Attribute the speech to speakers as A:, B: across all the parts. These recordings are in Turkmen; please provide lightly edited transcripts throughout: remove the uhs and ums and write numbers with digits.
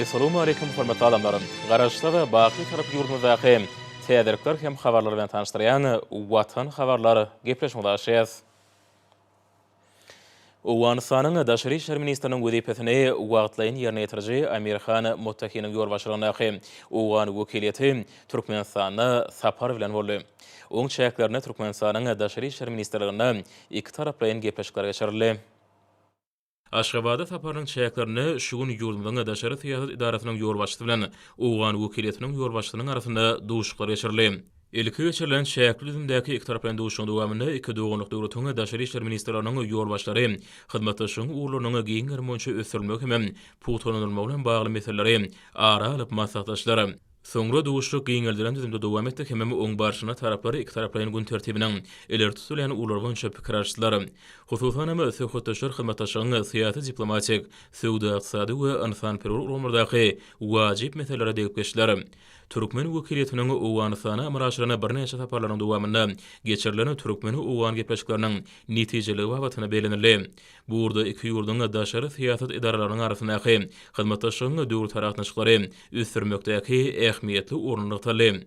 A: Essalawmaleýkim hormatly adamlar! Garaşsyz, baky Bitarap ýurdumyzdaky täzelikler hem habarlar bilen tanyşdyrýan Watan habarlar gepleşigimize başlaýas. Owganystanyň Daşary işler ministriniň wezipesini wagtlaýyn ýerine ýetiriji Amir Han Muttahiniň ýolbaşçylygyndaky owgan wekiliýeti Türkmenistanda sapar bilen boldy. Oň çäklerinde Türkmenistanyň Daşary işler ministrliginde ikitaraplaýyn gepleşikler geçirildi. Aşgabada saparynyň çäklerinde şu gün ýurdumyzyň daşary syýasat edarasynyň ýolbaşçysy bilen owgan wekiliýetiniň ýolbaşçysynyň arasynda duşuşyklar geçirildi. Ilki geçirilen çäkli düzümdäki ikitaraplaýyn duşuşygyň dowamynda iki doganlyk döwletiň daşary işler ministrleriniň ýolbaşçylary hyzmatdaşlygyň ugurlarynyň giň gerim boýunça ösdürilmegi hem pugtalandyrylmagy bilen bagly meseleleri ara alyp maslahatlaşdylar. Soňra duşuşyk giňeldilen düzümde dowam etdi hemem oň barşynda taraplar ikitaraplaýyn gün tertibiniň ileri tutulýan ugurlary boýunça pikir alyşdylar. Hususan hem, söhbetdeşler hyzmatdaşlygyň syýasy-diplomatik, söwda-ykdysady we ynsanperwer ulgamlardaky wajyp meselelere degip geçdiler. Türkmen wekiliýetiniň Owganystana amala aşyran birnäçe saparlarynyň dowamynda geçirilen türkmen-owgan gepleşikleriniň netijeliligi babatynda bellenildi. Bu ugurda iki ýurduň daşary syýasat edaralarynyň arasyndaky hyzmatdaşlygyň döwletara gatnaşyklary ösdürmekdäki ähmiýetli orny nygtaldy.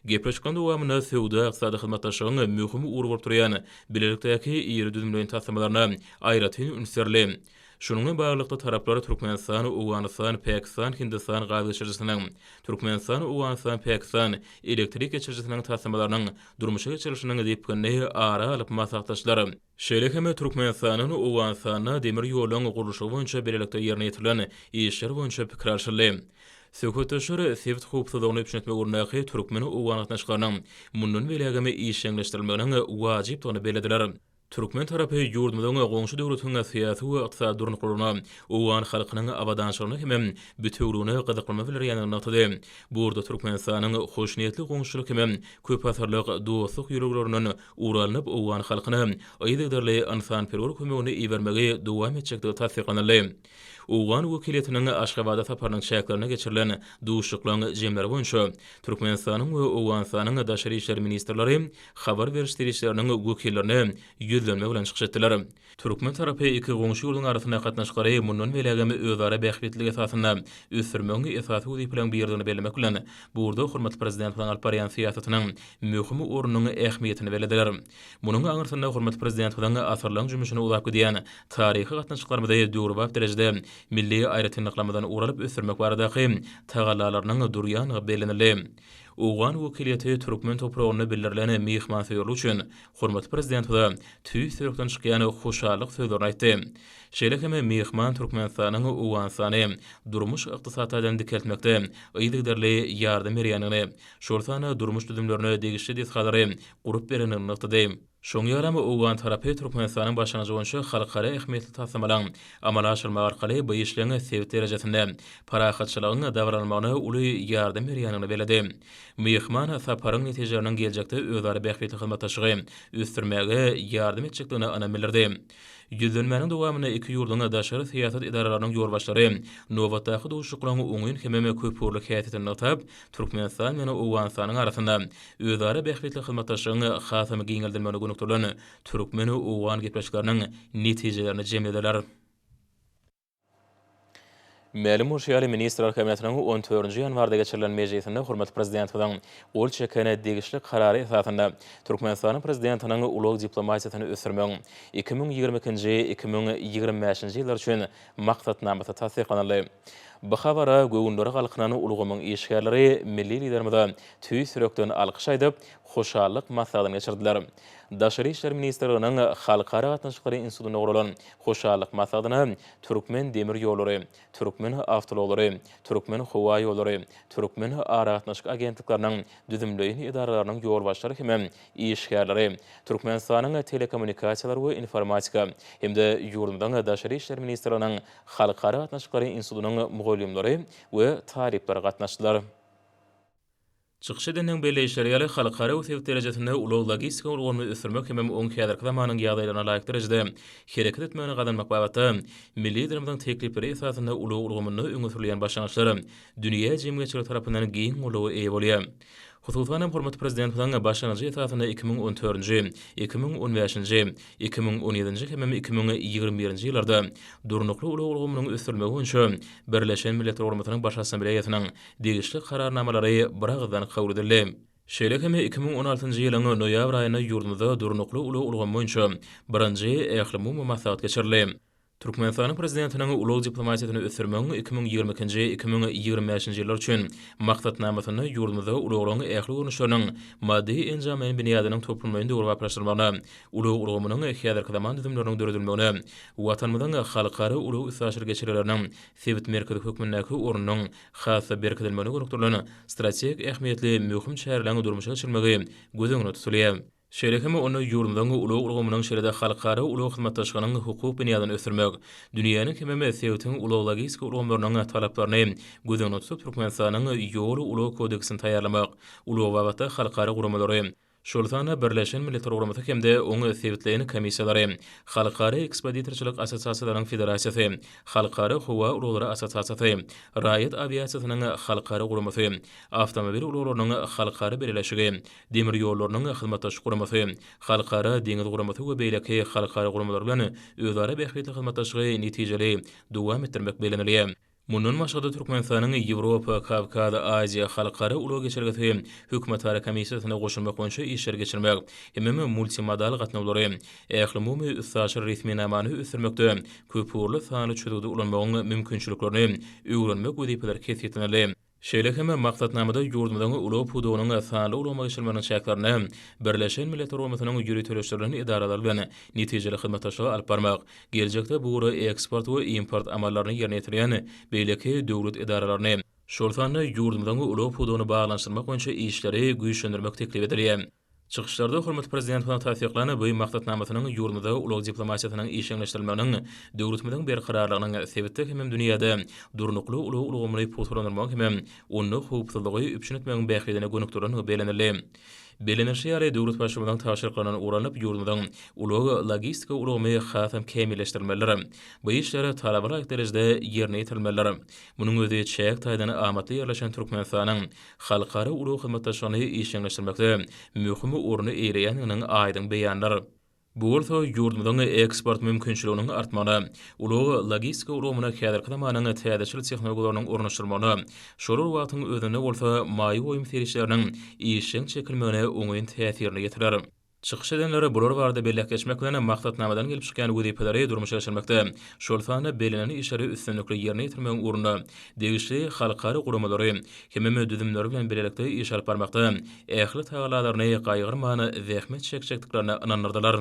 A: Gepleşikleriň dowamynda söwda-ykdysady hyzmatdaşlygyň möhüm ugry bolup durýan bilelikdäki iri düzümleýin taslamalaryna aýratyn üns berildi. Şunuň bilen baglylykda, taraplar Türkmenistan, Owganystan, Pakistan, Hindistan gaz geçirijisiniň, Türkmenistan, Owganystan, Pakistan elektrik geçirijisiniň taslamalarynyň durmuşa geçirilişiniň depginini ara alyp maslahatlaşdylar. Şeýle hem Türkmenistandan Owganystana demir ýoluň gurluşygy boýunça bilelikde ýerine ýetirilen işler boýunça pikir alşyldy. Söhbetdeşler sebit howpsuzlygyny üpjün etmek ugrundaky türkmen-owgan gatnaşyklarynyň mundan beýlägem işjeňleşdirilmeginiň wajypdygyny bellediler. Türkmen tarapy ýurdumyzyň goňşy döwletiň syýasy we ykdysady durnuklylygyna, owgan halkynyň abadançylygyna hemem bitewüligine gyzyklanma bildirýändigini nygtady. Bu ugurda Türkmenistanyň hoşniýetli goňşuçylyk hemem köpasyrlyk dostluk ýörelgelerinden ugur alnyp, owgan halkyna yzygiderli ynsanperwer kömegini ibermegi dowam etjekdigi tassyklanyldy. Owgan wekiliýetiniň Aşgabada saparynyň çäklerinde geçirilen duşuşyklaryň jemleri boýunça Türkmenistanyň we Owganystanyň daşary işler ministrleri habar beriş serişdeleriniň wekillerine ýüzlenme bilen çykyş etdiler. Türkmen tarapy iki goňşy ýurduň arasyndaky gatnaşyklary mundan beýlägem özara bähbitlilik esasynda ösdürmegiň esasy wezipeleriň biridigini bellemek bilen, bu ugurda hormatly Prezidentimiziň alyp barýan syýasatynyň möhüm ornunyň ähmiýetini bellediler. Munuň aňyrsynda hormatly Prezidentimiziň asyrlaryň jümmüşine uzap gidýän taryhy gatnaşyklarymyzy döwrebap derejede milli aýratynlyklarymyzdan ugur alyp ösdürmek baradaky tagallalarynyň durýandygy bellenildi. Owgan wekiliýeti türkmen topragynda bildirilen myhmansöýerlik üçin hormatly Prezidentimize tüýs ýürekden çykýan hoşallyk sözlerini aýtdy. Şeýle hem myhman Türkmenistanyň Owganystany durmuş-ykdysady taýdan dikeltmekde yzygiderli ýardam berýändigini, şol sanda durmuş düzümlerine degişli desgalary gurup berendigini nygtady. Şoň ýalam owgan tarapy Türkmenistanyň başlangyjy boýunça halkara ähmiýetli taslamalaryň amala aşyrylmagy arkaly bu işleň sebit derejesinde parahatçylygyň dabaralanmagyna uly ýardam berýändigini belledi. Myhman saparyň netijeleriniň geljekde özara bähbitli hyzmatdaşlygy ösdürmäge ýardam etjekdigine ynam bildirdi. Ýüzlenmäniň dowamynda iki ýurduň daşary syýasat edaralarynyň ýolbaşçylary nobatdaky duşuşyklaryň oňyn hemem köpugurly häsiýetini nygtap, Türkmenistan bilen Owganystanyň arasynda özara bähbitli hyzmatdaşlygyň hasam giňeldilmegine gönükdirilen türkmen-owgan gepleşikleriniň netijelerini jemlediler. Mälim bolşy ýaly, Ministrler Kabinetiniň on dördünji ýanwarda geçirilen mejlisinde hormatly Prezidentimiziň gol çeken degişli Karary esasynda Türkmenistanyň Prezidentiniň ulag diplomatiýasyny ösdürmegiň 2022-nji, 2025-nji ýyllar üçin Maksatnamasy tassyklanyldy. Bu habara göwünleri galkynan ulgamyň işgärleri milli Liderimize tüýs ýürekden alkyş aýdyp, hoşallyk maslahatyny geçirdiler. Daşary işler ministrliginiň Halkara gatnaşyklary institutynda guralan hoşallyk maslahatyna Türkmen demir ýollary, Türkmen awtoulaglary, Türkmen howa ýollary, Türkmen aragatnaşyk agentlikleriniň düzümleýin edaralarynyň ýolbaşçylary hem işgärleri, Türkmenistanyň Telekommunikasiýalar we informatika hem-de ýurdumyzyň Daşary işler ministrliginiň Halkara gatnaşyklary institutynyň mugallymlary we talyplary gatnaşdylar. Çykyş edenleriň belleýişleri ýaly, halkara we sebit derejesinde ulag-logistika ulgamyny ösdürmek hemem oň häzirki zamanyň ýagdaýlaryna laýyk derejede hereket etmegini gazanmak babatda milli Liderimiziň teklipleri esasynda ulag ulgamynda öňe sürülýän başlangyçlar dünýä jemgyýetçiligi tarapyndan giň goldawa eýe bolýar. Hususan hem, hormatly Prezidentimiziň başlangyjy esasynda 2014-nji, 2015-nji, 2017-nji hemem 2021-nji ýyllarda durnukly ulag ulgamynyň ösdürilmegi boýunça Birleşen Milletler Guramasynyň Baş Assambleýasynyň degişli Kararnamalary biragyzdan kabul edildi. Şeýle hem 2016-njy ýylyň noýabr aýynda ýurdumyzda durnukly ulag ulgamy boýunça birinji ählumumy maslahat geçirildi. Türkmenistanyň Prezidentiniň ulag diplomatiýasyny ösdürmegiň 2022-nji, 2025-nji ýyllar üçin Maksatnamasynda ýurdumyzda ulaglaryň ähli görnüşleriniň maddy-enjamlaýyn binýadynyň toplumlaýyn döwrebaplaşdyrylmagyna, ulag ulgamynyň häzirki zaman düzümleriniň döredilmegine, Watanymyzyň halkara ulag-üstaşyr geçelgeleriniň sebit merkezi hökmündäki ornunyň has-da berkidilmegine gönükdirilen strategik ähmiýetli möhüm çäreleriň durmuşa geçirilmegi göz öňünde tutulýar. Şeýle hem onda ýurdumyzyň ulag ulgamynyň şeýle-de halkara ulag hyzmatdaşlygynyň hukuk binýadyny ösdürmek, dünýäniň hemem sebitiň ulag-logistika ulgamlarynyň talaplaryny göz öňünde tutup Türkmenistanyň Ýol-ulag kodeksini taýýarlamak, ulag babatda halkara guramalary, şol sanda Birleşen Milletler Guramasy hem-de oň sebitleýin komissiýalary, Halkara ekspeditorçylyk assosiasiýalarynyň federasiýasy, Halkara howa ulaglary assosiasiýasy, Raýat awiasiýasynyň halkara guramasy, Awtomobil ulaglarynyň halkara bileleşigi, Demir ýollarynyň hyzmatdaşlyk guramasy, Halkara deňiz guramasy we beýleki halkara guramalar bilen özara bähbitli hyzmatdaşlygy netijeli dowam etdirmek bellenilýär. Mundan başga-da, Türkmenistanyň Ýewropa, Kawkaz, Aziýa halkara ulag geçelgesi hökümetara komissiýasyna goşulmak boýunça işleri geçirmek hemem multimodal gatnawlary, ählumumy üstaşyr resminamany ösdürmekde köpugurly sanly çözgüdi ulanmagyň mümkinçiliklerini öwrenmek wezipeleri kesgitlenildi. Şeýle hem maksatnamada ýurdumyzyň ulag pudagynyň sanly ulgama geçirilmeginiň çäklerinde Birleşen Milletler Guramasynyň ýöriteleşdirilen edaralary bilen netijeli hyzmatdaşlygy alyp barmak, geljekde bu ugra eksport we import amallaryny ýerine ýetirýän beýleki döwlet edaralaryny, şol sanda ýurdumyzyň ulag pudagyny baglanyşdyrmak boýunça işleri güýçlendirmek teklip edilýär. Çykyşlarda hormatly Prezidentimiziň tassyklan bu Maksatnamasynyň ýurdumyzda ulag diplomatiýasynyň işjeňleşdirilmeginiň, döwletimiziň berkararlygynyň, sebitde hemem dünýäde durnukly ulag ulgamyny pugtalandyrmagyň hemem onda howpsuzlygy üpjün etmegiň bähbidine gönükdirilendigi bellenildi. Bellenilişi ýaly, döwlet Baştutanynyň tabşyryklaryndan ugur alnyp, ýurdumyzyň ulag-logistika ulgamy hasam kämilleşdirilmelidir. Bu işler talaba laýyk derejede ýerine ýetirilmelidir. Munuň özi çäk taýdan amatly ýerleşen Türkmenistanyň halkara ulag hyzmatdaşlygyny işjeňleşdirmekde möhüm orny eýeleýändiginiň aýdyň beýanydyr. Bu bolsa ýurdumyzyň eksport mümkinçiliginiň artmagyna, ulag-logistika ulgamyna häzirki zamanyň täzeçil tehnologiýalarynyň ornaşdyrylmagyna, şol bir wagtyň özünde bolsa maýa goýum serişdeleriniň işjeň çekilmegine oňyn täsirini ýetirer. Çykyş edenler bular barada belläp geçmek bilen, maksatnamadan gelip çykýan wezipeleri durmuşa geçirmekde, şol sanda bellenen işleri üstünlikli ýerine ýetirmegiň ugrunda degişli halkara guramalary hemem düzümleri bilen bilelikde iş alyp barmakda ähli tagallalaryny gaýgyrman zähmet çekjekdiklerine ynandyrdylar.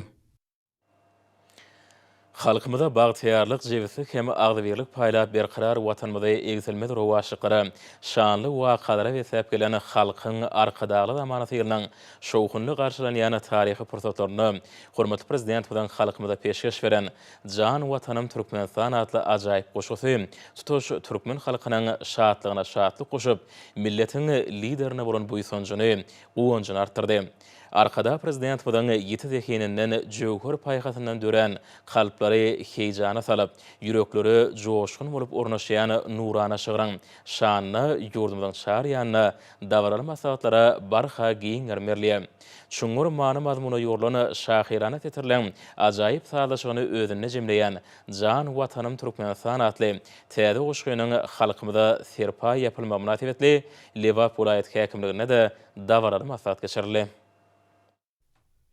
A: Halkymyza bagtyýarlyk, jebislik hem agzybirlik paýlap berkarar Watanymyzy egsilmez rowaçlyklara, şanly wakalara besläp gelen Halkyň Arkadagly zamanasy ýylynyň şowhunly garşylanýan taryhy pursatlarynda hormatly Prezidentimiziň halkymyza peşgeş beren Jan Watanym Türkmenistan atly ajaýyp goşgusy tutuş türkmen halkynyň şatlygyna şatlyk goşup, milletiň Liderine bolan buýsanjyny, guwanjyny artdyrdy. Arkadag Prezidentimiziň ýiti zehininden, jöwher paýhasyndan dörän, kalplary heýjana salyp, ýüreklere joşgun bolup ornaşýan nurana şygryň şanyna ýurdumyzyň çar ýanynda dabaraly maslahatlara barha giň gerim berilýär. Çuňňur many-mazmuna ýugrulan şahyrana setirleň ajaýyp sazlaşygyny özünde jemleýän Jan Watanym Türkmenistan atly täze goşgynyň halkymyza serpaý ýapylmagy mynasybetli Lebap welaýat häkimliginde-de dabaraly maslahat geçirildi.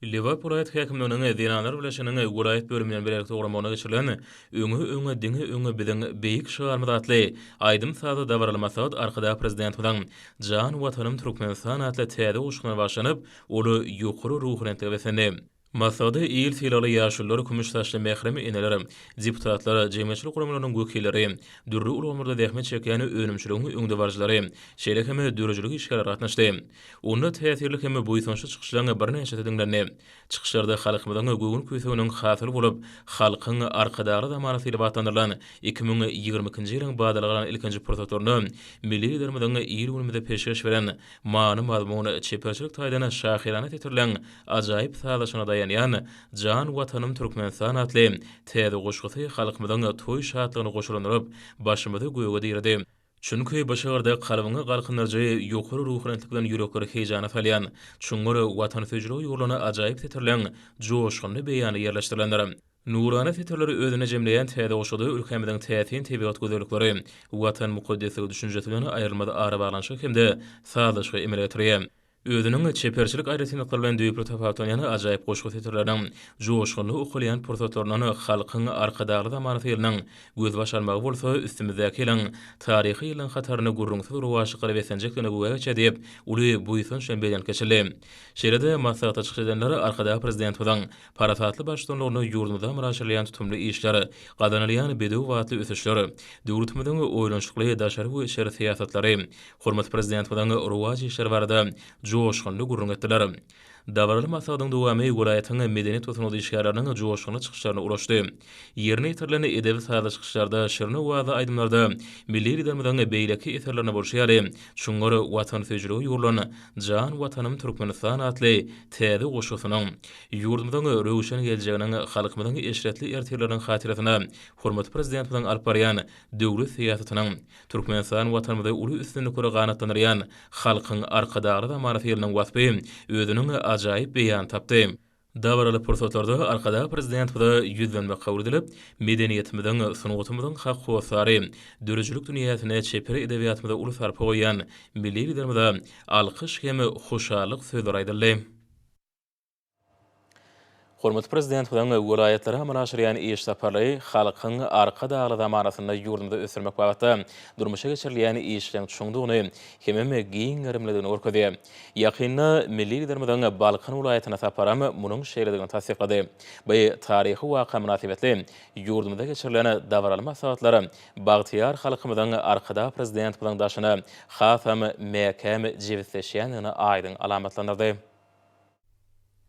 A: Lebap welaýat häkimliginiň Zenanlar birleşiginiň welaýat bölümi bilen bilelikde guramagyna geçirilen Öňe, öňe, diňe öňe biziň beýik şygarymyz atly aýdym-sazly dabaraly maslahat Arkadag Prezidentimiziň Jan Watanym Türkmenistan atly täze goşgusyna bagyşlanyp, ol ýokary ruhubelentlige beslendi. Maslahata il sylagly ýaşulular, kümüş saçly mährem eneler, deputatlar, jemgyýetçilik guramalarynyň wekilleri, dürli ulgamlarda zähmet çekýän önümçiligiň öňdebaryjylary, şeýle hem döredijilik işgärleri gatnaşdy. Onda täsirli hem buýsançly çykyşlaryň birnäçesi diňlendi. Çykyşlarda halkymyzyň göwün küýseginiň hasyly bolup, Halkyň Arkadagly zamanasy diýlip atlandyrylan 2022-nji ýylyň badalga alan ilkinji pursatlarynda milli Liderimiziň il-günümize peşgeş beren many-mazmun, çeperçilik taýdan şahyrana setirleň ajaýyp sazlaşygyna daýanýan Jan Watanym Türkmenistan atly täze goşgusy halkymyzyň toý şatlygyny goşalandyryp, başymyzy göge diredi. Çünki bu şygyrda kalbyňy galkyndyryjy, ýokary ruhubelentlik bilen ýürekleri heýjana salýan, çuňňur watansöýüjilige ýugrulan ajaýyp setirleň joşgunly beýany ýerleşdirilendir. Nurana setirleri özünde jemleýän täze goşguda ülkämiziň täsin tebigat gözellikleri, Watan mukaddesligi düşünjesi bilen aýrylmaz arabaglanyşygy hem-de sazlaşygy emele getirýär. Özüniň çeperçilik aýratynlyklary bilen düýpli tapawutlanýan ajaýyp goşgy setirleriniň joşgunly okalýan pursatlaryndan Halkyň Arkadagly zamanasy ýylynyň gözbaş almagy bolsa üstümizdäki ýylyň taryhy ýyllaryň hatarynda gürrüňsiz rowaçlyklara beslenjekdigine güwä geçýär diýip, uly buýsanç bilen bellenip geçildi. Şeýle-de maslahatda çykyş edenler Arkadag Prezidentimiziň parasatly baştutanlygynda ýurdumyzda amala aşyrylýan tutumly işler, gazanylýan bedew batly ösüşler, döwletimiziň oýlanyşykly daşary we içeri syýasatlary, Hormatly Prezidentimiziň rowaç işleri barada joşgunly gürrüň etdiler. Dabaraly maslahatyň dowamy welaýatyň medeniýet we sungat işgärleriniň joşgunly çykyşlaryna ulaşdy. Ýerine ýetirilen edebi-sazly çykyşlarda, şirin owazly aýdymlarda milli Liderimiziň beýleki eserlerinde bolşy ýaly, çuňňur watansöýüjilige ýugrulan Jan Watanym Türkmenistan atly täze goşgusynyň, ýurdumyzyň röwşen geljeginiň, halkymyzyň eşretli ertirleriniň hatyrasyna hormatly Prezidentimiziň alyp barýan döwlet syýasatynyň, Türkmenistan Watanymyzy uly üstünliklere ganatlandyrýan Halkyň Arkadagly zamanasy ýylynyň waspy özüniň ajaýyp beýanyny tapdy. Dabaraly pursatlarda Arkadag Prezidentimize ýüzlenme kabul edilip, medeniýetimiziň, sungatymyzyň hak hossary, döredijilik dünýäsine, çeper edebiýatymyza uly sarpa goýýan Milli Liderimize alkyş hem hoşallyk sözleri aýdyldy. Hormatly Prezidentimiziň welaýatlara amala aşyrýan iş saparlary Halkyň Arkadagly zamanasynda ýurdumyzy ösdürmek babatda durmuşa geçirilýän işleň çuňdugyny hemem giň gerimlidigini görkezýär. Ýakynda milli Liderimiziň Balkan welaýatyna saparam munuň şeýledigini tassyklady. Bu taryhy waka mynasybetli ýurdumyzda geçirilen dabaraly maslahatlar bagtyýar halkymyzyň Arkadag Prezidentimiziň daşyna hasam mäkäm jebisleşýändigini aýdyň alamatlandyrdy.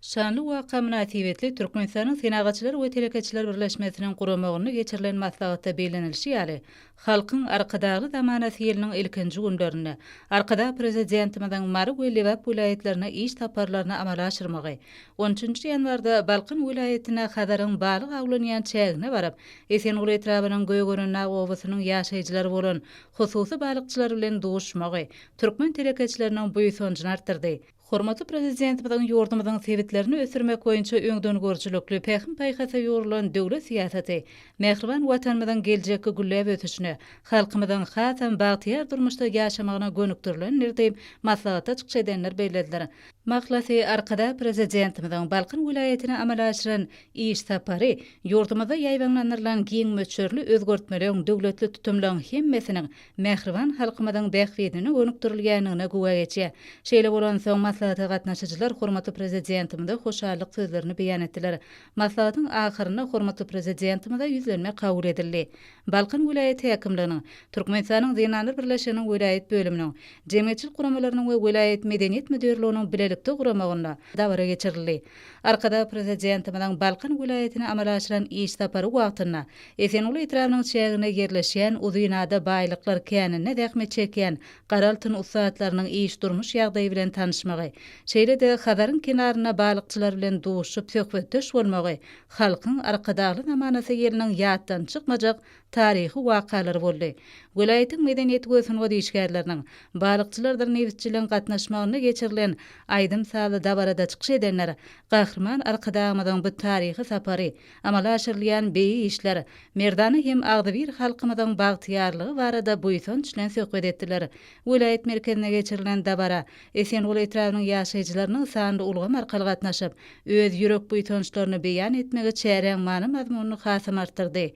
B: Şanly waka mynasybetli Türkmenistanyň Senagatçylar we telekeçiler birleşmesiniň guramagynda geçirilen maslahatda bellenilişi ýaly, Halkyň Arkadagly zamanasy ýylynyň ilkinji günlerinde Arkadag Prezidentimiziň Mary we Lebap welaýatlaryna iş saparlaryny amala aşyrmagy, on üçünji ýanwarda Balkan welaýatyna Hazaryň balyk awlanýan çägine baryp, Esenguly etrabynyň Gögerendag obasynyň ýaşaýjylary bolan hususy balykçylar bilen duşmagy türkmen telekeçileriniň buýsanjyny artdyrdy. Hormatly Prezidentimiziň ýurdumyzyň sebitlerini ösdürmek boýunça öňdengörüjilikli, pähim-paýhasa ýugrulan döwlet syýasaty mähriban Watanymyzyň geljekki gülläp ösüşine, halkymyzyň hasam bagtyýar durmuşda ýaşamagyna gönükdirilendir diýip, maslahatda çykyş edenler bellediler. Mahlasy, Arkadag Prezidentimiziň Balkan welaýatyna amala aşyran iş sapary ýurdumyzda ýaýbaňlandyrylan giň möçberli özgertmeleň, döwletli tutumlaryň hemmesiniň mähriban halkymyzyň bähbidine gönükdirilýändigine güwä geçýär. Şeýle bolansoň, maslahata gatnaşyjylar hormatly Prezidentimize hoşallyk sözlerini beýan etdiler. Maslahatyň ahyrynda hormatly Prezidentimize ýüzlenme kabul edildi. Balkan welaýat häkimliginiň, Türkmenistanyň Zenanlar birleşiginiň welaýat bölüminiň, jemgyýetçilik guramalarynyň we welaýat medeniýet müdirliginiň bilelikde guramagynda dabara geçirildi. Arkadag Prezidentimiziň Balkan welaýatyna amala aşyran iş sapary wagtynda Esenguly etrabynyň çäginde ýerleşýän Uzynada baýlyklar käninde zähmet çekýän gara altyn ussatlarynyň iş-durmuş ýagdaýy bilen tanyşmagy, şeýle-de Hazaryň kenarynda balykçylar bilen duşup söhbetdeş bolmagy Halkyň Arkadagly zamanasy ýylynyň ýatdan çykmajak taryhy wakalary boldy. Welaýatyň medeniýet we sungat işgärleriniň, balykçylardyr nebitçileriň gatnaşmagynda geçirilen aýdym-sazly dabarada çykyş edenler Gahryman Arkadagymyzyň bu taryhy sapary, amala aşyrylýan beýik işler, merdana hem agzybir halkymyzyň bagtyýarlygy barada buýsanç bilen söhbet etdiler. Welaýat merkezinde geçirilen dabara Esenguly etrabynyň ýaşaýjylarynyň sanly ulgam arkaly gatnaşyp, öz ýürek buýsançlaryny beýan etmegi çäräň many-mazmunyny hasam artdyrdy.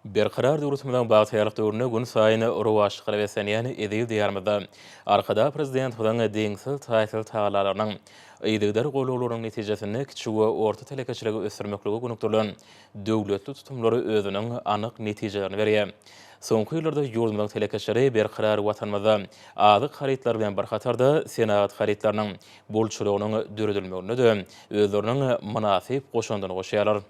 A: Berkarar döwletimiziň bagtyýarlyk döwründe günsaýyn rowaçlyklara beslenýän eziz Diýarymyzda Arkadag Prezidentimiziň deňsiz-taýsyz tagallalarynyň, yzygider gollaglarynyň netijesinde kiçi we orta telekeçiligi ösdürmeklige gönükdirilen döwletli tutumlar özüniň anyk netijelerini berýär. Soňky ýyllarda ýurdumyzyň telekeçileri berkarar Watanymyzda azyk harytlary bilen bir hatarda senagat harytlarynyň bolçulygynyň döredilmeginde-de özleriniň mynasyp goşandyny goşýarlar.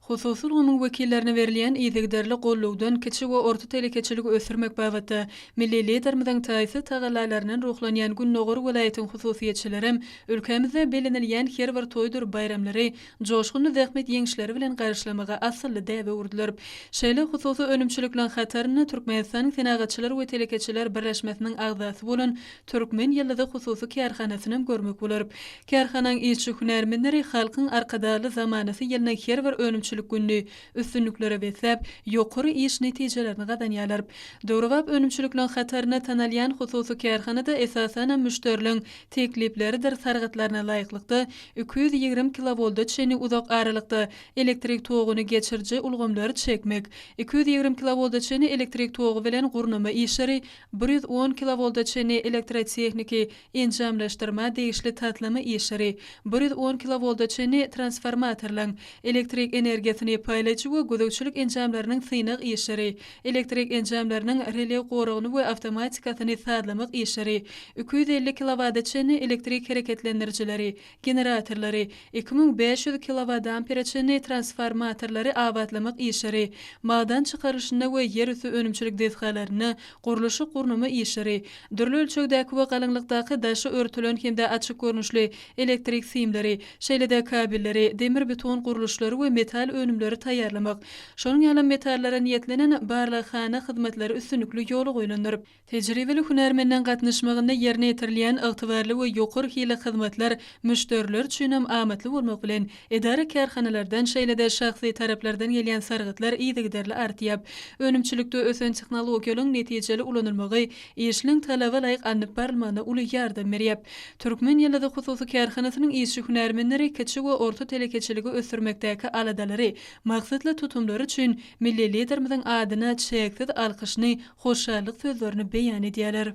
C: Hususy ulgamyň wekillerine berilýän yzygiderli gollawdan kiçi we orta telekeçiligi ösdürmek babatda milli Liderimiziň taýsyz tagallalaryndan ruhlanýan gündogar welaýatyň hususyýetçilerem ülkämizde bellenilýän her bir toýdur baýramlary joşgunly zähmet ýeňişleri bilen garşylamagy asylly däbe öwürdiler. Şeýle hususy önümçilikleriň hatarynda Türkmenistanyň Senagatçylar we telekeçiler birleşmesiniň agzasy bolan Türkmen ýyldyzy hususy kärhanasynam görmek bolar. Kärhanaň işçi-hünärmenleri Halkyň Arkadagly zamanasy ýylynyň her bir önümçilik gününi üstünliklere besläp, ýokary iş netijelerini gazanýarlar. Döwrebap önümçilikleriň hatarynda tanalýan hususy kärhanada esasanam müşderiliň teklipleridir sargytlaryna laýyklykda 220 kilowolta çenli uzak aralykda elektrik toguny geçiriji ulgamlary çekmek, 220 kilowolta çenli elektrik togy bilen gurnama işleri 110 kilowolta çenli elektrotehniki enjamlaşdyrma degişli taslama işleri, 110 kilowolta çenli transformatorlaryň, elektrik energiýasyny paýlaýjy we gözegçilik enjamlarynyň synag işleri, elektrik enjamlarynyň rele goragyny we awtomatikasyny sazlamak işleri, 250 kilowata çenli elektrik hereketlendirijileri, generatorlary, 2500 kilowatampere çenli transformatorlary abatlamak işleri, magdan çykarylyşynda we ýerüsti önümçilik desgalarynda gurluşyk-gurnama işleri, dürli ölçegdäki we galyňlykdaky daşy örtülen hem-de açyk görnüşli elektrik simleri, şeýle-de kabelleri, demir-beton gurluşlary we metal önümleri taýýarlamak, şonuň ýalam metallara niýetlenen barlaghana hyzmatlary üstünlikli ýola goýlandyr. Tejribeli hünärmenleň gatnaşmagynda ýerine ýetirilýän ygtybarly we ýokary hilli hyzmatlar müşderiler üçinem amatly bolmak bilen, edara-kärhanalardan, şeýle-de şahsy taraplardan gelýän sargytlar yzygiderli artýar. Önümçilikde ösen tehnologiýalaryň netijeli ulanylmagy işleň talaba laýyk alnyp barylmagyna uly ýardam berýär. Türkmen ýyldyzy hususy kärhanasynyň işçi-hünärmenleri kiçi we orta telekeçiligi ösdürmekdäki aladalary, maksatly tutumlary üçin milli Liderimiziň adyna çäksiz alkyşyny hoşallyk sözlerini beýan edýärler.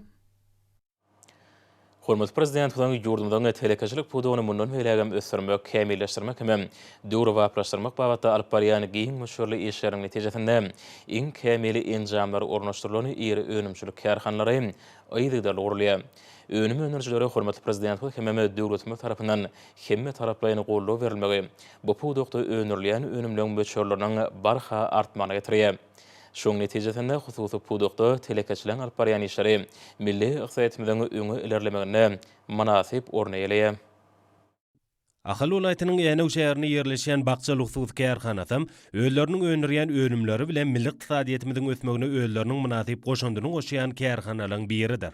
A: Hormatly Prezidentimiziň ýurdumyzyň telekeçilik pudagyny mundan beýlägem ösdürmek, kämilleşdirmek hem döwrebaplaşdyrmak babatda alyp barýan giň möçberli işleriniň netijesinde iň kämil enjamlar ornaşdyrylan iri önümçilik kärhanalary yzygiderli gurulýar. Önüm öndürijilere hormatly Prezidentimiz hemem döwletimiz tarapyndan hemmetaraplaýyn goldaw berilmegi bu pudakda öndürilýän önümleň möçberleriniň barha artmagyna getirýär. Şonuň netijesinde, hususy pudakda telekeçiligiň alyp barýan işleri milli ykdysadyýetimiziň öňe ilerlemeginde mynasyp orun eýeleýär.
D: Ahal welaýatynyň Änew şäherinde ýerleşýän Bakja hususy kärhanasam özleriniň öndürýän önümleri bilen milli ykdysadyýetimiziň ösmegine özleriniň mynasyp goşandyny goşýan kärhanalaryň biridir.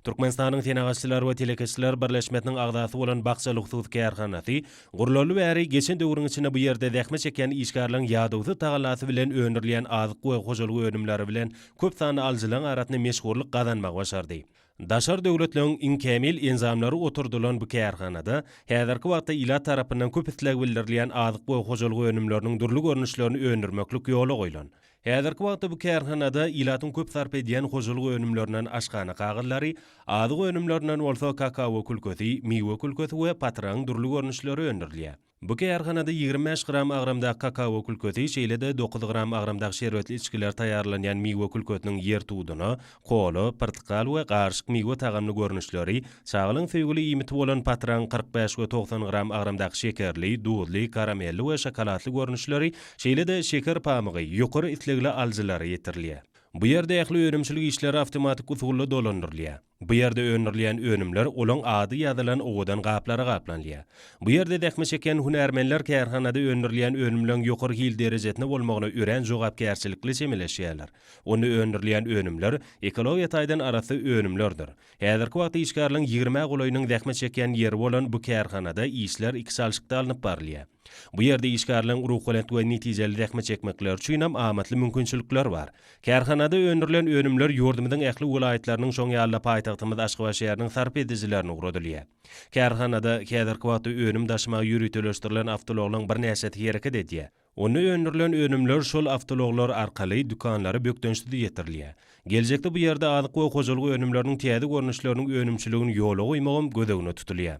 D: Türkmenistanyň Senagatçylar we telekeçiler birleşmesiniň agzasy bolan Bakjaly hususy kärhanasy gurlaly bäri geçen döwrüň içinde bu ýerde zähmet çekýän işgärleriň ýadawsyz tagallasy bilen öndürilýän azyk we hojalyk önümleri bilen köp sanly alyjylaryň arasynda meşhurlyk gazanmagy başardy. Daşary döwletleriň iň kämil enjamlary oturdylan bu kärhanada häzirki wagtda ilat tarapyndan köp isleg bildirilýän azyk we hojalyk önümleriniň dürli görnüşlerini öndürmeklik ýola goýlan. Häzirki wagtda bu kärhanada ilatyň köp sarp edýän hojalyk önümlerinden aşhana kagyzlary, azyk önümlerinden bolsa kakao külkesi, miwe külkesi we patragyň dürli görnüşleri öndürilýär. Bu kärhanada 25 gram agramdaky kakao külkesi, şeýle-de 9 gram agramdaky şerbetli içgiler taýýarlanýan miwe külkesiniň ýertudana, kola, pyrtykal we garyşyk miwe tagamly görnüşleri, Çagalaň söýgüli iýmiti bolan patraň 45 we 90 gram agramdaky şekerli, duzly, karamelli we şokoladly görnüşleri, şeýle-de şeker pamygy ýokary islegli alyjylara ýetirilýär. Bu ýerde ähli önümçilik işleri awtomatik usulda dolandyrylýar. Bu ýerde öndürilýän önümler olaň ady ýazylan owadan gaplara gaplanylýar. Bu ýerde zähmet çekýän hünärmenler kärhanada öndürilýän önümleň ýokary hil derejesinde bolmagyna örän jogapkärçilikli çemeleşýärler. Onda öndürilýän önümler ekologiýa taýdan arassa önümlerdir. Häzirki wagtda işgärleriň ýigrimä golaýynyň zähmet çekýän ýeri bolan bu kärhanada işler iki çalşykda alnyp barylýar. Bu ýerde işgärleriň ruhubelent we netijeli zähmet çekmekleri üçinem amatly mümkinçilikler bar. Kärhanada öndürilen önümler ýurdumyzyň ähli welaýatlarynyň şoň ýaly-da paýtagtymyz Aşgabat şäheriniň sarp edijilerine ugradylýar. Kärhanada häzirki wagtda önüm daşamaga ýöriteleşdirilen awtoulaglaryň birnäçesi hereket edýär. Onda öndürilen önümler şol awtoulaglar arkaly dükanlara bökdençsiz ýetirilýär. Geljekde bu ýerde azyk we hojalyk önümleriniň täze görnüşleriniň önümçiligini ýola goýmagam göz öňünde tutulýar.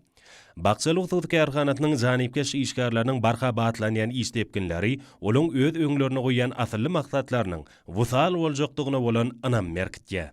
D: Bakjaly hususy kärhanasynyň janypkeş işgärleriniň barha batlanýan iş depginleri olaň öz öňlerinde goýýan asylly maksatlarynyň wysal boljakdygyna bolan ynamy berkitýär.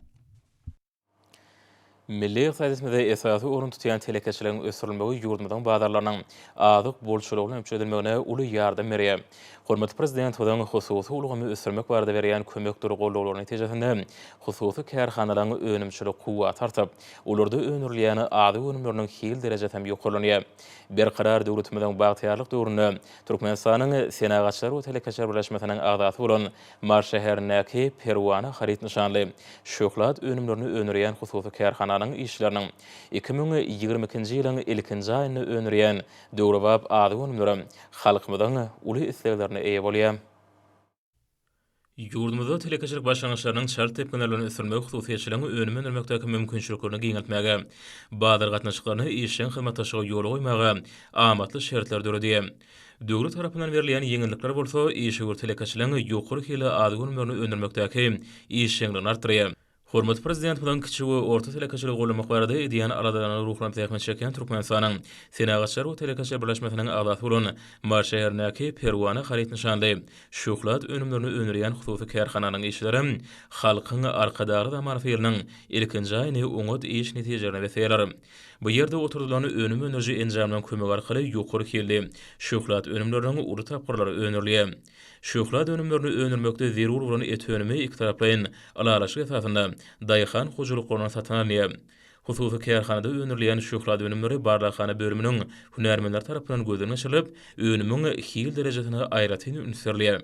A: Milli ykdysadyýetimizde esasy orun tutýan telekeçiligiň ösdürilmegi ýurdumyzyň bazarlarynyň azyk bolçulygy bilen üpjün edilmegine uly ýardam berýär. Hormatly Prezidentimiziň hususy ulgamy ösdürmek barada berýän kömekdir goldawlary netijesinde hususy kärhanalaryň önümçilik kuwwaty artyp, olarda öndürilýän azyk önümleriniň hil derejesi hem ýokarlanýar. Berkarar döwletimiziň bagtyýarlyk döwründe Türkmenistanyň Senagatçylar we telekeçiler birleşmesiniň agzasy bolan Mary şäherindäki Perwana haryt nyşanly şöhlat önümlerini öndürýän hususy kärhananyň işçileriniň 2022-nji ýylyň ilkinji aýynda öndürýän döwrebap azyk önümleri halkymyzyň uly isleglerine eýe bolýar. Ýurdumyzda telekeçilik başlangyçlarynyň çalt depginler bilen ösdürilmegi hususyýetçiligiň önüm öndürmekdäki mümkinçiliklerini giňeltmäge, bazar gatnaşyklaryny işjeň hyzmatdaşlyga ýola goýmaga amatly şertleri döredýär. Döwlet tarapyndan berilýän ýeňillikler bolsa işewür telekeçiligiň ýokary hilli azyk önümlerini öndürmekdäki işjeňligini artdyrýar. Hormatly Prezidentimiziň kiçi we orta telekeçiligi goldamak barada edýän aladalaryna ruhlanyp zähmet çekýän Türkmenistanyň Senagatçylar we telekeçiler birleşmesiniň agzasy bolan Mary şäherindäki Perwana haryt nyşanly şöhlat önümlerini öndürýän hususy kärhananyň işçileri Halkyň Arkadagly zamanasy ýylynyň ilkinji aýyny oňat iş netijelerine besleýärler. Bu ýerde oturdylan önüm öndüriji enjamlaryň kömegi arkaly ýokary hilli şöhlat önümleriniň uly tapgyrlary öndürilýär. Şöhlat önümlerini öndürmekde zerur bolan et önümi ikitaraplaýyn ylalaşyk esasynda daýhan hojalyklaryndan satyn alynýar. Hususy kärhanada öndürilýän şöhlat önümleri barlaghana bölüminiň hünärmenleri tarapyndan gözden geçirilip, önümiň hil derejesine aýratyn üns berilýär.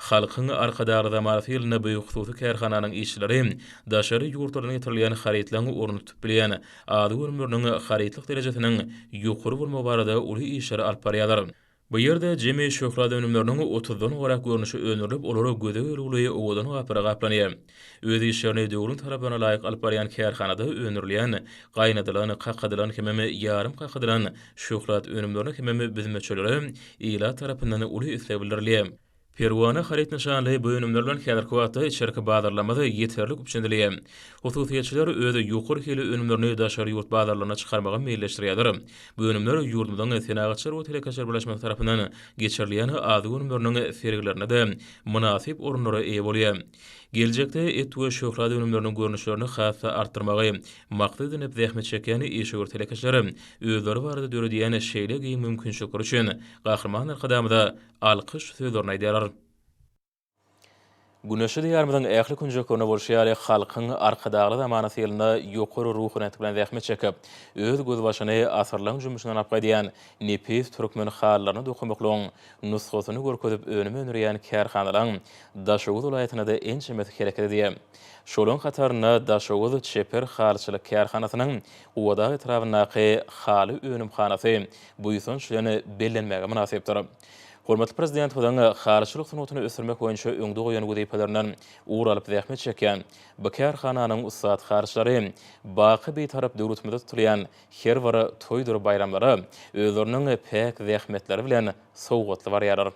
A: Halkyň Arkadagly zamanasy ýylynda bu hususy kärhananyň işçileri daşary ýurtlardan getirilýän harytlaryň ornuny tutup bilýän azyk önümleriniň harytlyk derejesiniň ýokary bolmagy barada uly işleri alyp barýarlar. Bu ýerde jemi şöhlat önümleriniň otuzdan gowrak görnüşi öndürilip, olar göze gelüwli owadan gaplara gaplanýar. Öz işlerini döwrüň talaplaryna laýyk alyp barýan kärhanada öndürilýän gaýnadylan, kakadylan hemem ýarym kakadylan şöhlat önümlerine hemem büzmeçelere ilat tarapyndan uly isleg bildirilýär. Perwana haryt nyşanly bu önümler bilen häzirki wagtda içerki bazarlarymyz ýeterlik üpjün edilýär. Hususyýetçiler öz ýokary hilli önümlerini daşary ýurt bazarlaryna çykarmagy meýilleşdirýärler. Bu önümler ýurdumyzyň Senagatçylar we telekeçiler birleşmesi tarapyndan geçirilýän azyk önümleriniň sergilerinde-de mynasyp orunlara eýe bolýar. Geljekde et we şöhlat önümleriniň görnüşlerini has-da artdyrmagy maksat edinip zähmet çekýän işewür telekeçiler özleri barada döredýän şeýle giň mümkinçilikler üçin Gahryman Arkadagymyza alkyş sözlerini aýdýarlar. Güneşli Diýarymyzyň ähli künjeklerinde bolşy ýaly, Halkyň Arkadagly zamanasy ýylynda ýokary ruhubelentlik bilen zähmet çekip, öz gözbaşyny asyrlaryň jümmüşinden alyp gaýdýan nepis türkmen halylaryny dokamaklygyň nusgasyny görkezip önüm öndürýän kärhanalaryň Daşoguz welaýatynda-da ençemesi hereket edýär. Şolaryň hatarynda Daşoguz çeper halyçylyk kärhanasynyň Gubadag etrabyndaky haly önümhanasy buýsanç bilen bellenmäge mynasypdyr. Hormatly Prezidentimiziň halyçylyk sungatyny ösdürmek boýunça öňde goýan wezipelerinden ugur alyp zähmet çekýän bu kärhananyň ussat halyçylary baky Bitarap döwletimizde tutulýan her bir toýdur baýramlara özleriniň päk zähmetleri bilen sowgatly barýarlar.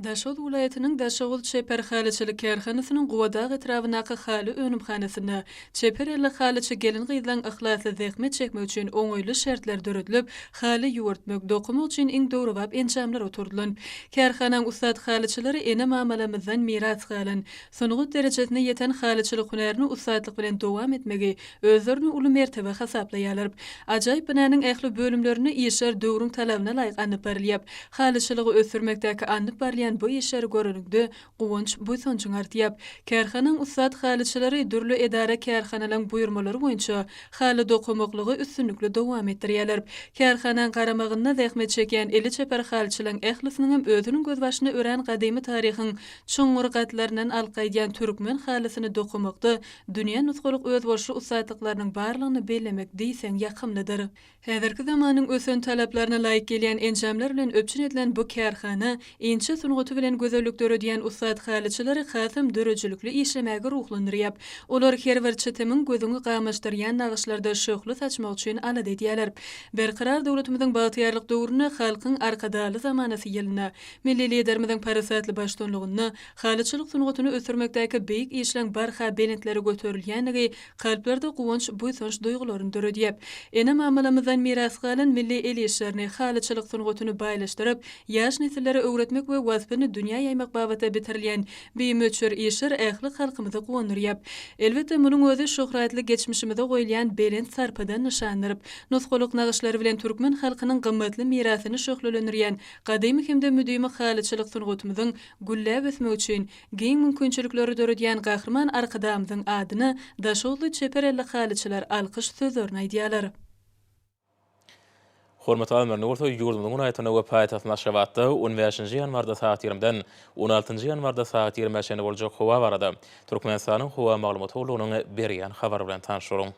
C: Daşoguz welaýatynyň Daşoguz çeper halyçylyk kärhanasynyň Gubadag etrabyndaky haly önümhanasynda çeper elli halyçy gelin-gyzlaryň yhlasly zähmet çekmegi üçin oňaýly şertler döredilip, haly ýüwürtmek, dokamak üçin iň döwrebap enjamlar oturdylan. Kärhanaň ussat halyçylary ene-mamalarymyzdan miras galan, sungat derejesine ýeten halyçylyk hünärini ussatlyk bilen dowam etmegi özlerine uly mertebe hasaplaýarlar. Ajaýyp binanyň ähli bölümlerinde işler döwrüň talabyna laýyk alnyp barylýar. Halyçylygy ösdürmekdäki alnyp barylýan bu işleri göreniňde guwanç, buýsanjyň artýar. Kärhanaň ussat halyçylary dürli edara-kärhanalaryň buýurmalary boýunça haly dokamaklygy üstünlikli dowam etdirýärler. Kärhanaň garamagynda zähmet çekýän eli çeper halyçylaryň ählisiniňem özüniň gözbaşyny örän gadymy taryhyň çuňňur gatlaryndan alyp gaýdýan türkmen halysyny dokamakda dünýä nusgalyk özboluşly ussatlyklarynyň barlygyny bellemek diýseň ýakymlydyr. Häzirki zamanyň ösen talaplaryna laýyk gelýän enjamlar bilen üpjün edilen bu kärhana inçe sungaty bilen gözellik döredýän ussat halyçylary hasam döredijilikli işlemäge ruhlandyrýar. Olar her bir çitimiň gözüňi gamaşdyrýan nagyşlarda şöhle saçmak üçin alada edýärler. Berkarar döwletimiziň bagtyýarlyk döwründe Halkyň Arkadagly zamanasy ýylynda Milli Liderimiziň parasatly baştutanlygynda halyçylyk sungatyny ösdürmekdäki beýik işleň barha belentlere göterilýändigi kalplarda guwanç, buýsanç duýgularyny döredýär. Ene-mamalarymyzdan miras galan milli el işlerini, halyçylyk sungatyny baýlaşdyryp, ýaş nesillere öwretmek we wasp. waspyny dünýä ýaýmak babatda bitirilýän bimöçber işler ähli halkymyzy guwandyrýar. Elbetde, munuň özi şöhratly geçmişimize goýulýan belent sarpadan nyşandyr. Nusgalyk nagyşlary bilen türkmen halkynyň gymmatly mirasyny şöhlelendirýän gadymy hem-de müdimi halyçylyk sungatymyzyň gülläp ösmegi üçin giň mümkinçilikleri döredýän Gahryman Arkadagymyzyň adyna daşoguzly çeper elli halyçylar alkyş sözlerini aýdýarlar.
A: Hormatly alymlar, indi bolsa ýurdumyzyň welaýatynda we paýtagtynda Aşgabatda on bäşinji ýanwarda sagat ýigrimden on altynjy ýanwarda sagat ýigrimä çenli boljak howa barada Türkmenistanyň Howa maglumat gullugynyň berýän habary bilen tanyş boluň.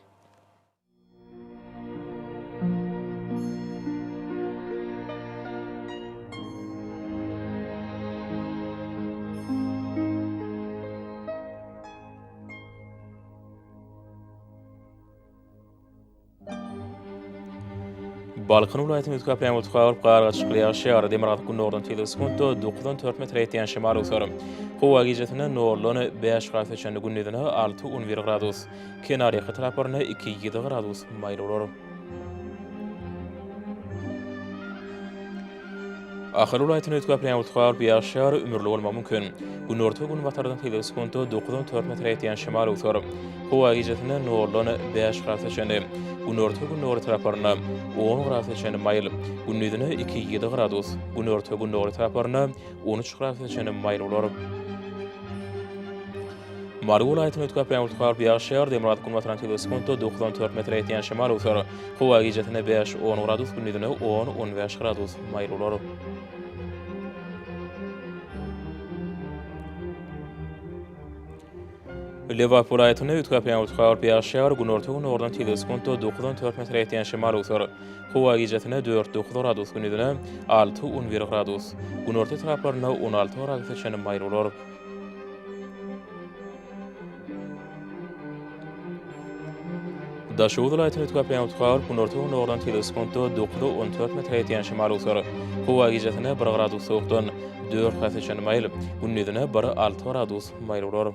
A: Balkan welaýatynyň üýtgäp ýaňy tuka bolup, gar gatyşykly ýagyş ýagar. Demirgazyk-gündogardan tizligi sekuntda dokuzdan dört metre ýetýän şemal öwser. Howa gijesine noldan bäş gradusa çenli, gündizine alty, on bir gradus, kenarýaka taraplarynda iki, ýedi gradus maýyl bolar. Ahal welaýatynda üýtgäp ýaňy tuka bolup, ýagyş ýagar, ümürli bolmagy mümkin. Günorta-günbatardan tizligi sekuntda dokuzdan dört metre ýetýän şemal öwser. Howa gijesine noldan bäş gradusa çenli, günorta-gündogar taraplarynda on gradusa çenli maýyl, gündizine iki, ýedi gradus, günorta-gündogar taraplarynda on üç gradusa çenli maýyl bolar. Mary welaýatynda üýtgäp ýaňy tutup ýagyş ýagar, demirgazyk-günbatardan tizligi sekuntda 94 metre ýetýän şemal öwser. Howa gijesine bäş, on gradus, gündizine on, on bäş gradus maýyl bolar. Lebap welaýatynda üýtgäp ýaňy tutup ýagyş ýagar, günorta-gündogardan tizligi sekuntda 94 metre ýetýän şemal öwser. Howa gijesine dört, dokuz gradus, gündizine alty, on bir gradus, günorta etraplarynda on alty gradusa çenli maýyl bolar. Daşoguz welaýatyny üýtgäp ýaňy tutup, günorta-gündogardan tizligi sekuntda dokuza on dört metre ýetýän şemal öwser. Howa gijesine bir gradus sowukdan dört gradus çenli maýyl, gündizine bir alty gradus maýyl bolar.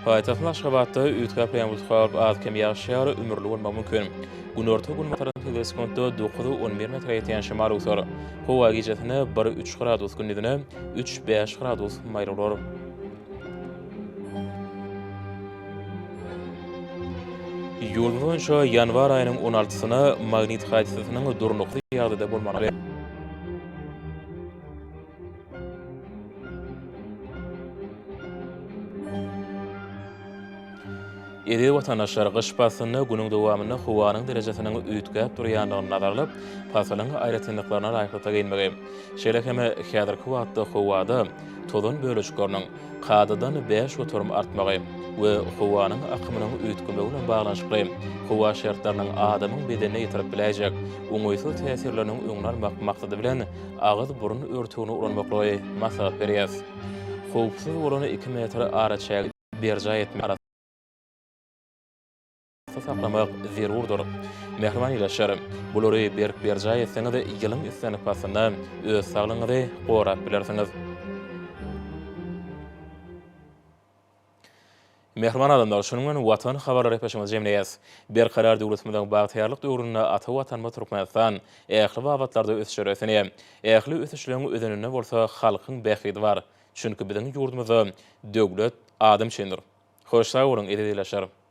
A: Paýtagtymyz Aşgabatda üýtgäp ýaňy tutup, az-kem ýagyş ýagar, ümürli bolmagy mümkin. Günorta-günbatardan tizligi sekuntda dokuza on bir metre ýetýän şemal öwser. Howa gijesine bir, üç gradus, gündizine üç, bäş gradus maýyl bolar. Ýurdumyz boýunça ýanwar aýynyň on altysyna magnit hadysasynyň durnukly ýagdaýda bolmagy. Eziz watandaşlar, gyş paslynda günüň dowamynda howanyň derejesiniň üýtgäp durýandygyny nazara alyp, pasylyň aýratynlyklaryna laýyklykda geýinmegi, şeýle hem häzirki wagtda howada tozan bölejikleriniň kadadan 5% artmagy we howanyň akymynyň üýtgemegi bilen baglanyşykly howa şertleriniň adamyň bedenine ýetirip biläýjek oňaýsyz täsirleriniň öňüni almak maksady bilen agyz-burun örtügini ulanmaklygy maslahat berýäris. Howpsuz bolan iki metr araçägi berjaý etmek, arassa saklamak zerurdyr. Mähriban ildeşler, bulary berk berjaý etseňiz, ýylyň islendik paslynda öz saglygyňyzy gorap bilersiňiz. Mähriban adamlar, şunuň bilen Watan habarlary gepleşigimizi jemleýäs. Berkarar döwletimiziň bagtyýarlyk döwründe ata Watanymyz Türkmenistan ähli babatlarda ösüşlere ösenýär. Ähli ösüşleriň özeninde bolsa halkyň bähbidi bar. Çünki biziň ýurdumyzda döwlet adam üçindir. Hoş sag boluň, eziz ildeşler!